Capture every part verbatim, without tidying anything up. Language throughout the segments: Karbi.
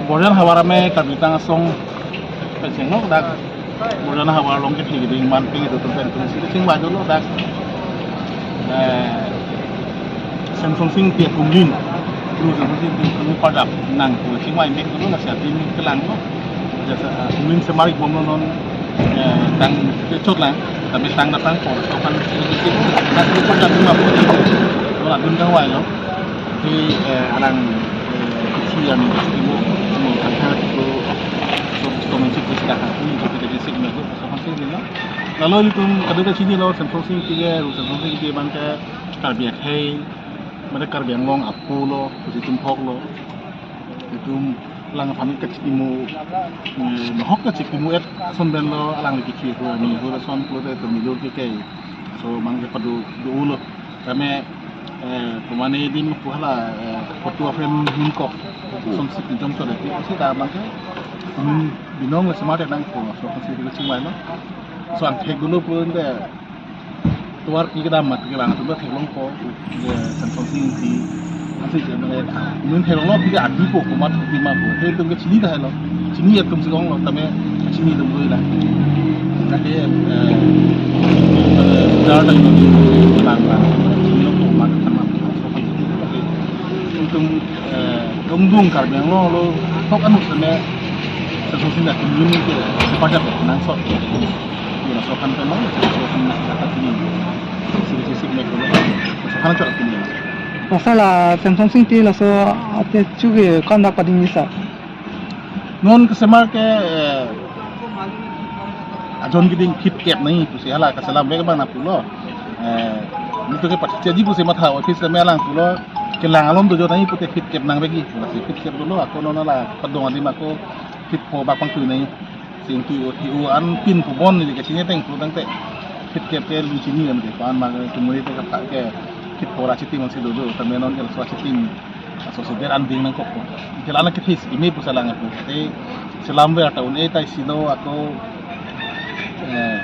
Borjan havar amei Karbi Anglong asong pencheng lo dak. Borjan havar along kethe keding man ping itu pen pensi chingvai dolo dak. Eh, Semson Sing Ingti akumlin, Ru Semson Sing Ingti akumlin padap nang pu chingvai mek dolo, lasi adim kelang lo. Jasa, eh, kumlin semar ik bomlo non, eh, tang kechot lang, tapi tang datang ko so kan itu padap lima puluh. Wala dun kangvai lo. Di, eh, alang, eh, isi yang istimewa, istimewa kata itu, so, so, mensi kita kan, ini kita jadi istimewa itu, so, masih ini, no? Lalu itu, kadokave chinilo, Semson Sing Ingti ke, Semson Sing Ingti abang ke, Karbi akhei, mane Karbi Anglong apo lo, pusi itum hok lo, itum lang aphan kachitimu, eh, hok kachitimu et, ason pen lo, alang lagi kiko, ni, hura son, pulote, itum milur ke, ke, so, mang ke padu, do ulo. Kami, eh, pemane di mukhala, eh, foto frame hingkok. Som sik jom sore di si da abang ke. Hmm, binong le semar nang ko, so ko si di chingvai lo. So angthek dolo pun de. Tuar pi kedam mat ke bang tu theklong ko. De Semson Sing Ingti. Asi je mane. Mun theklong lo pi ke adi ko komat pi ma ko. He tum ke chini da lo. Chini ya tum si ong lo tame chini tum lo la. Kake, eh, dar tang lang lang. Chini lo ko mat sama. Itum, eh, dongdung Karbi Anglong lo, tok anu sene, sesuai sini atum ini ke, sepakat nang sok. Ira sokan pemang, sokan nak kata ini. Sini sisi mek lo, sokan cok ini. Pasal, ah, Semson Sing Ingti laso ate chuge kondak pading bisa. Non kesemar ke, eh, ajon keding phit kep nai pusi hala keselam bek bang na pulo. Eh, itu ke pat jadi pusi matha office kami alang pulo. Kelang alom dojo nai pute phit kep nang begi. Lasi phit kep dolo ako non la padong adim ako phit pho bak pangtui nai. Sing tu o ti o an pin pho bon ni ke sini teng pho tang te. Phit kep ke lu sini am ke pan ma ke tumuri te ka ke phit pho ra chitim si dodo. Tame non ke so chitim. Aso seder anding nangkok. Jalan ke this imi pusi alang aku. Te selam ver ta un-e ta isi lo ako, eh,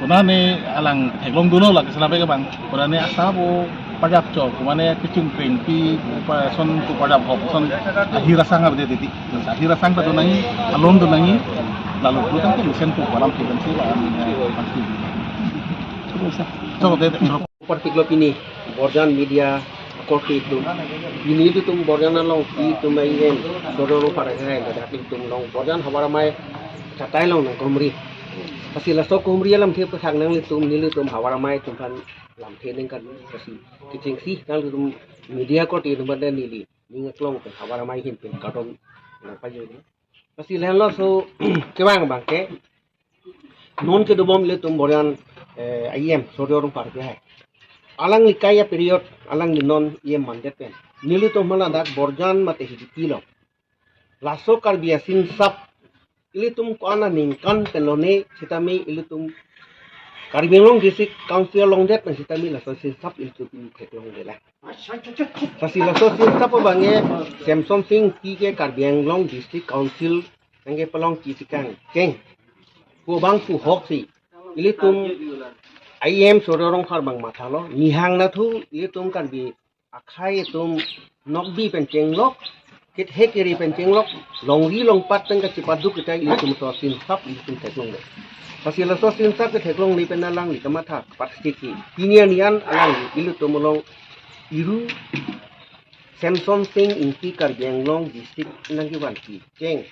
konane alang theklong dolo la keselam ke bang. Konane asa bo pajak chok, konane kechung krengpi, pa son ko pajak hop, son ahir asang abde titi. Ahir asang ta do nai, alom do nai, lalu tu kan ke lusen ko kolam tu kan si, eh, pasti. Terus, ah. Chok de, de. Partiklo pini, Borjan Media akorte atum. Pini ilitum Borjan along, itum I M, Sorjo Rongphar akhei, ladak ilitum along, Borjan havar amei, katai along nang kumri. Lasi laso kumri alamthe pathak nanglitum, nelitum havar amei atum aphan lamthe ningkan, lasi kechengsi nanglitum media akorte atum aphan neli ning aklong pen havar amei ahin pen kardom nangpajir. Lasi lahenlo so kevang abang ke, non kedobom ilitum Borjan, eh, I M, Sorjo Rongphar akhei. Alangli kai aperiod, alangli non I M mandet pen. Nelitum aphan ladak Borjan mate Hidipi lo. Laso Karbi asinsap, ilitum ko-an aningkan pen lone sitame ilitum Karbi Anglong District Council along det pen sitame laso sinsap ilitum theklonglelang. Lasi laso sinsap abang ke Semson Sing Ingti ke Karbi Anglong District Council nang kepalongji si kangcheng. Ko abang pu hoksi. Ilitum I M Sorjo Rongphar abang mathalo. Nihang nathu ilitum Karbi akhei atum nokbi pen chenglok, kethe kere pen chenglok, longri longpat pen kachipaduk kita ilitum laso sinsap ilitum theklongle. Lasi laso sinsap ketheklongle pen alangli kamatha patsiki. Pini anian alangli ilitum along iru Semson Sing Ingti Karbi Anglong District nang kevanji. Cheng.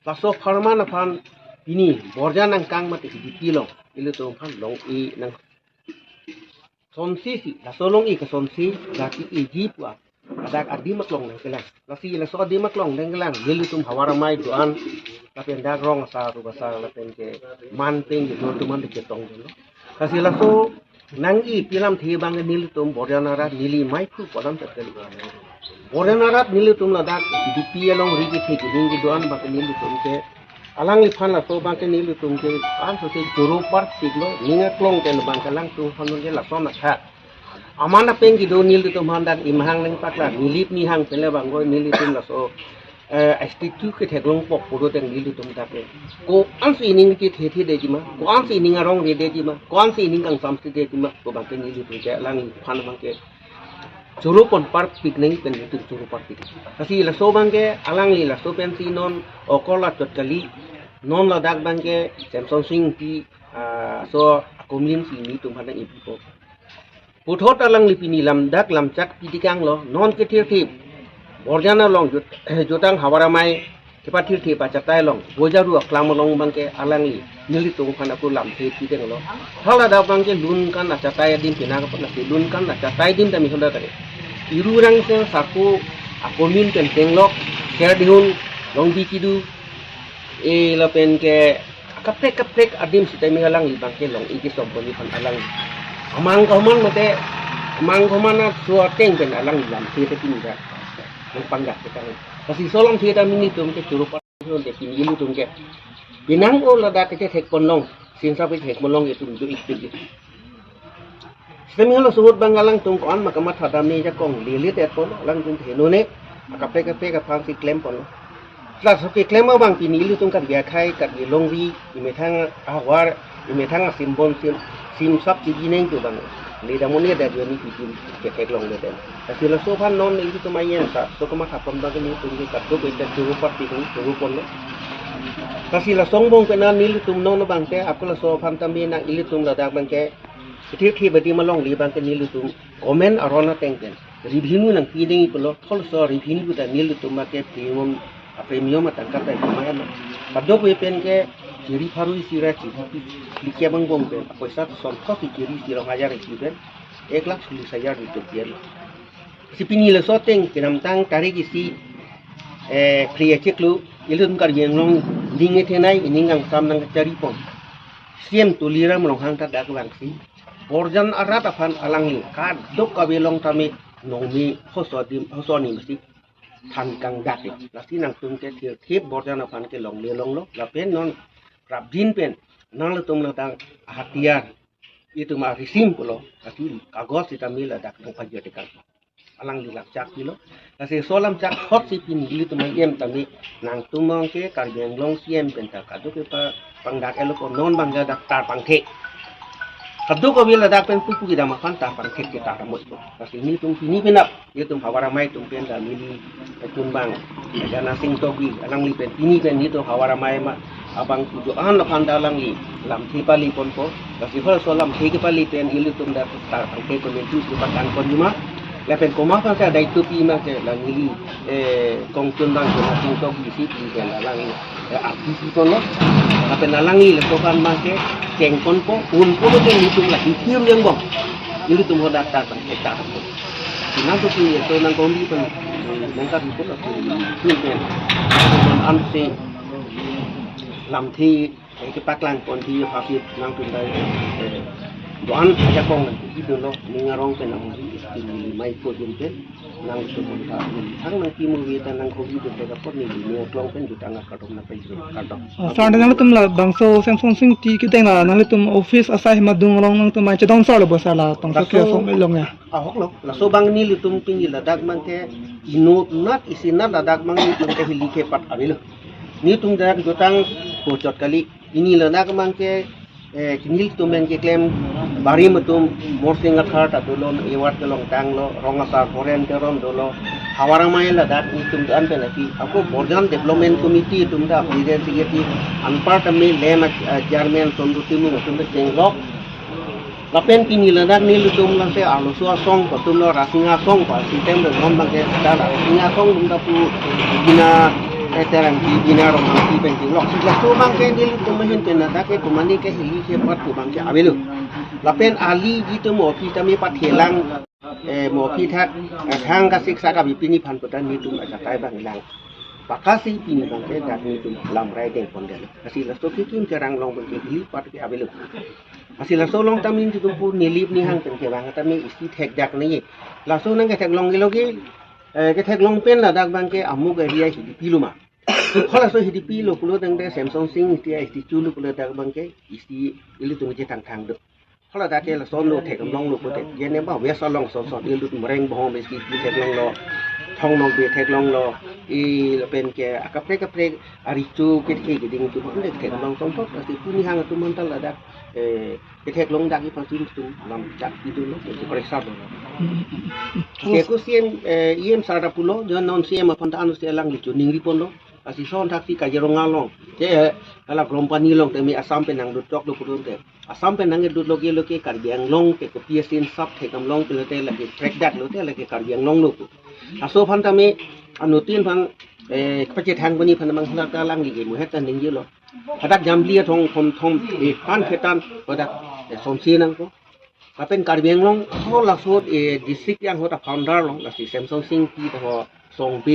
Laso apharman aphan pini Borjan angkang mate Hidipi along ilitum aphan long-e nang sonsi si, laso long-e kesonsi, jati eji pu-a, ladak adim aklong nangkelang. Lasi laso adim aklong nangkelang, nelitum havar amei do-an, lapen dak rong asar, rup asar, lapen ke man pen ke do tuman ke tong dolo. Lasi laso nang-e pi alamthe abang nelitum Borjan arat neli mei phu pu alam ta kali. Borjan arat nelitum ladak Hidipi along ri kethe keding kedo-an abang nelitum ke alangliphan laso abang ke nelitum ke an so se joro partiklo, ning aklong ke abang ke alangtum aphan ke lason athak. Aman apeng kedo nelitum aphan dak imhang nangpaklang, nilip nihang pen le abang ko nelitum laso, eh, statue ketheklong pok puro teng nelitum dak le. Ko-an si ining kethe the detji ma, ko-an si ining arong re detji ma, ko-an si ining kangsamse detji ma, ko abang ke nelitum ke alangliphan abang ke choro pon parpik nangji pen nelitum choro parpik. Lasi laso abangke alangli laso pensi non okor la chot kali, non ladak abangke Semson Sing Ingti, ah, so akomin si nelitum aphan nang-ipipo. Puthot alangli pini lamdak lamchak pitikanglo, non kethirthip Borjan along jut-, jutang Havar Amei kepathirthip achatai along, Bojaru aklam along abangke alangli nelitum aphan ako lamthe pitanglo. Hala dak abangke lunkan achatai adim pinang apot lasi lunkan achatai adim tame hunda tare. Iru rangseng sako akomin pen tenglok, Kerdihun, Longbi Kidu, e lapen ke akaprek kaprek adim sitame alangli abangke long-e kesom ponji aphan alang amang koman mate amang koman aso ateng pen alangli lamthe ta pini dak nangpangdak tekang. Lasi laso lamthe ta nelitum ke choro parpik te pini nelitum ke pinang o ladak kethek ponlong, sinsa kethek ponlong itum do-ik pik. Sitame halaso ahut abang alangtum ko-an ma kamatha dam-e ajakong lele det pon, alangtum theno ne, akaprek kaprek aphan si klem pon. Laso keklem abang pini ilitum Karbi akhei, Karbi alongri, imethang ahavar, imethang asimbon sim, sim sap si bineng tu abang. Ledam un-e det joni pitin ketheklong le den. Lasi laso aphan non ilitum ayen sa, so kamatha pon abang nelitum ke kadokave choro parpik, choro ponlo. Lasi laso angbong pen nelitum non abangke, ako laso aphan tame nang ilitum ladak abangke, kethirthip adim along le abangke nelitum comment aron ateng pen revenue nangpi nangji pulo, halaso revenue ta nelitum abangke premium, a premium atangka pen kemahelo. Kadokave pen ke chiri pharo isi ra chiri phli kep angbong pen, apoisa son thok si chiri isi rong hajar isi pen, ek lakh chollis hajar nelitum pi-etlo. Si pini laso ateng, kedamtang tarik isi, eh, phli achiklo, ilitum Karbi Anglong ning ethenei, ining kangsam nangkachari pon C M Tuliram Ronghang ta dak vangsi Borjan arat aphan alangli kadokave along tame nongme hoso adim, hoso anim si than kangdak. Lasi nangtum kethirthip Borjan aphan ke longle longlo, lapen non prapjin pen nanglitum ladak hatiyar itum arisim pulo, lasi kagos sitame ladak nangpajir tekang. Alangli lamchak pilo. Lasi laso lamchak thot si pini ilitum ayen tame nangtum abangke Karbi Anglong C M pen ta kadokave pangdak elo ko, non abangke dak tar pangthek. Kadokave ladak pen pupu kedam aphan tar pangthek ke tar amoi ko. Lasi nelitum pini penap, nelitum Havar Amei atum pen ta neli chunbang Jana Sing Tokbi, alangli pen pini pen nelitum Havar Amei ma abang pujo an aphan ta alangli lamthe pale ponpo. Lasi halaso lamthe kepale pen ilitum ta tar pangthek pen nelitum si patang pon juma. Lapen komat aphan ke daito pi ma ke la neli, eh, kongchunbang Jana Sing Tokbi si pi pen alangli, eh, arti si ponlo. Lapen alangli laso aphan abangke cheng ponpo, un ponpo ke nelitum la hitim yang bom. Ilitum hadak tar pangthek tar ponpo. Nangtum pi, so nangkong bi pen, nangkang bi pen, pi pen. Ansi lamthe, eh, kepaklang ponji aphi nangtum dai, eh, do-an ajakong nangpi dolo, ning arong pen nangpi, isi neli mei ko jin pen, nangtum ta neli thang nangpi mo vi ta nangkong bi pen ta pon neli ning aklong pen jutang akardom nangpajir kardom. Oh, sir, nangtum labangso Semson Sing Ingti kedeng la, nangtum office asai ma adung along nangtum mei chedon sar lo bo sir, labangso Laso ke asong elong ya. Ahok lo, laso abang nelitum pini ladak abangke inutnat isinat ladak abang nelitum ke hili kepat avelo. Nelitum dak jutang kochot kali. Pini ladak abangke, eh, nelitum pen keklem barim atum Morsing Athar ta dolo, ewat kelong tanglo, rong asar Horen Teron dolo, Havar Amei ladak nelitum do-an pen api. Ako Borjan Development Committee atum ta president secretary anpar tame lem, eh, chairman Chandra Timung atum ta chenglok. Lapen pini ladak nelitum lasi arloso asong ko atum lo, Rasinga asong ko, sitem lo, non abangke ta Rasinga asong atum ta pu bina, eh, terang di bina rong angki pen di lok. Si laso abangke nelitum ahin pen ladak ke komane ke hili kepat ko abangke avelo. Lapen ali jitu mo pi tame pathelang, eh, mo pi thak, eh, thang kasik saka bi pini aphan putan nelitum achatai abang lang. Pakasi pini abangke dak nelitum lamrai deng pon det. Lasi laso kikim kerang along abangke hili pat ke avelo. Lasi laso along tame nelitum pu neli ning hang pen kevang tame isi thekdak nangji. Laso nangketheklong ke lo ke, eh, ketheklong pen ladak abangke amuk area hidipi lo ma. Halaso hidipi lo pulo tangte Semson Sing Ingti a-statue lo pulo dak abangke isi ilitum ke thangthang do. Hala dak ke lason lo theklong lo pulote, jene ba West along son son ilitum Moreng Bohom isi theklong lo. Thong Nokbe theklonglo, i lapen ke akaprek kaprek aricho kethe keding atum an le theklong tongthok, lasi puni hang atum an ta ladak, eh, ketheklong dak iphan atum atum lam chak idunlo, ke koreksa lo. Ke ko C M, eh, E M sir ta pulo, jon non C M aphan ta ansi alangli choningri ponlo. Lasi son thaksi Kaziranga along, ke, eh, hala Grompani along tame Assam pen nangdut choklo pudun te. Assam pen nangdut loke loke Karbi Anglong ke kopi asin sap thekdam longke lote lake track dak lote lake Karbi Anglong lo pu. Laso aphan tame anuttin aphan, eh, pachethang puni aphan mang halata alangli ke muhet ta ningjelo. Hadak Jambili athong thom thom, eh, tan phetan hadak, eh, somsi nangpo. Lapen Karbi Anglong ho laso, eh, district yang ho ta founder lo, lasi Semsonsing Ingti ta ho songbe